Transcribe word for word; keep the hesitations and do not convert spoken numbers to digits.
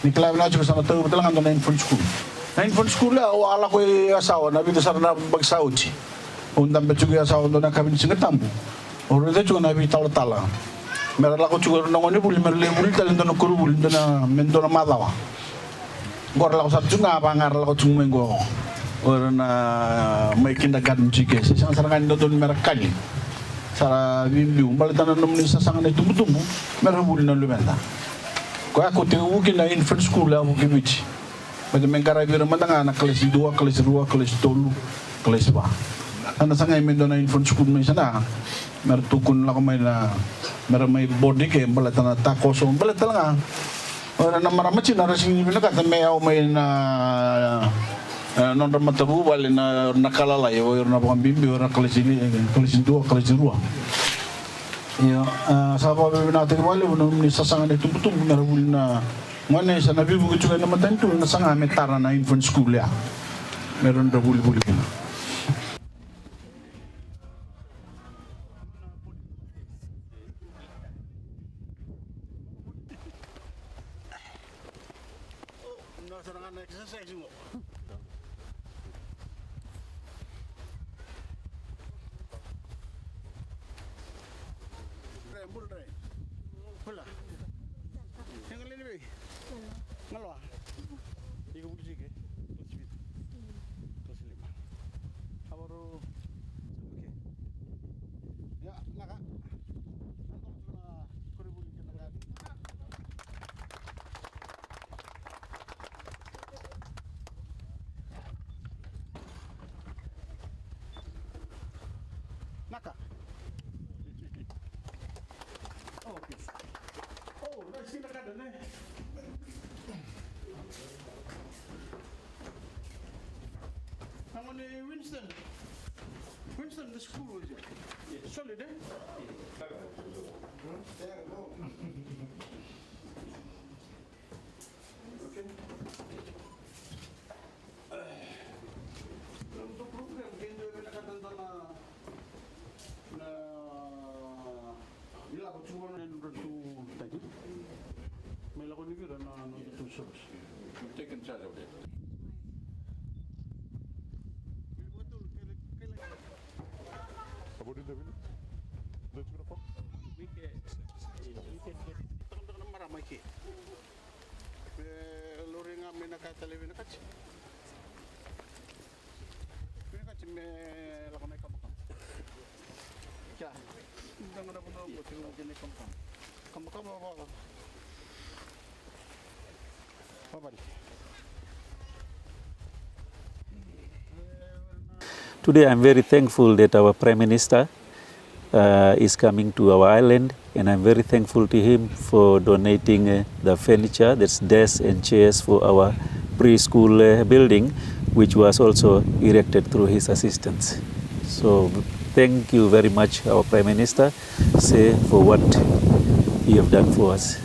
Ni kila vinaka tiko sa na tauvi tale ga dua na infant school. Na infant school ya au a lako i Yasawa na vica sara na yabaki sa oti. Au dabe tiko i Yasawa dua na yakavi ni Siga Tabu. Au raica tiko na veitalatala me ra lako tiko era na gonevuli me ra lai vuli tale dua na koronivuli dua na me dua na macawa. Qo ra lako sara tiko ga vaka ga ra lako tiko mai qo. O ira na mai kindergarten tiko e se sega sara ga ni dodonu me ra kali. Sa ra veibiu baleta na nomuni sasaga na itubutubu me ra vuli na luveda. Koya ko tekivu kina infant school a vuki Viti. Baleta me qaravi ira mada ga na kalasi dua, kalasi rua, kalasi tolu, kalasi va. Sa na sagai me dua na infant school mai sana me ra tukuna lako mai na me ra mai board i ke baleta na takoso baleta tale ga. O ira na marama tiko na ra sega ni vinakata me yau mai na e, nodra matavuvale na, na kalalai o ira na vakabibi o ira na kalasi li- kalasi dua, kalasi rua. Io, e, sa vakavinavinakataki vakalevu na nomuni sasaga na itubutubu me ra vuli na gone sa na veivuke tiko ena matanitu na saga me tara na infant school ya. Me ra nodra vulivuli kina. Nona sara ga na exercise qo. Dre, bula dre. Bula. Sega leni vei. Ngaloa. Iko vutu tiko e? Kalasi vitu? Kalasi lima. Avaru. Okay. Ia, naka. Koronivuli kei na qaravi. Naka. Oh, okay. Oh, nice kindergarten, eh? Come on, eh, Winston. Winston, the school was here. Solid, eh? Okay. Na noda program ke dua e vinakata na, na ilavo tu vua na nodratou tagi. Me lako ni vei ira na nodratou service. You've taken charge of it. About in the village? Don't you know? We can, we can get it. Taka na marama i ke. Me lori ga me na ka tale vinakati. Vinakati me lako na ikabakaba. Kia. Dua ga na vanua qo tiko kina ikabakaba. Kabakaba vaka. Vavali. Today, I'm very thankful that our Prime Minister, uh, is coming to our island, and I'm very thankful to him for donating, uh, the furniture, that's desks and chairs for our preschool, uh, building, which was also erected through his assistance. So, thank you very much, our Prime Minister, sir, for what you have done for us.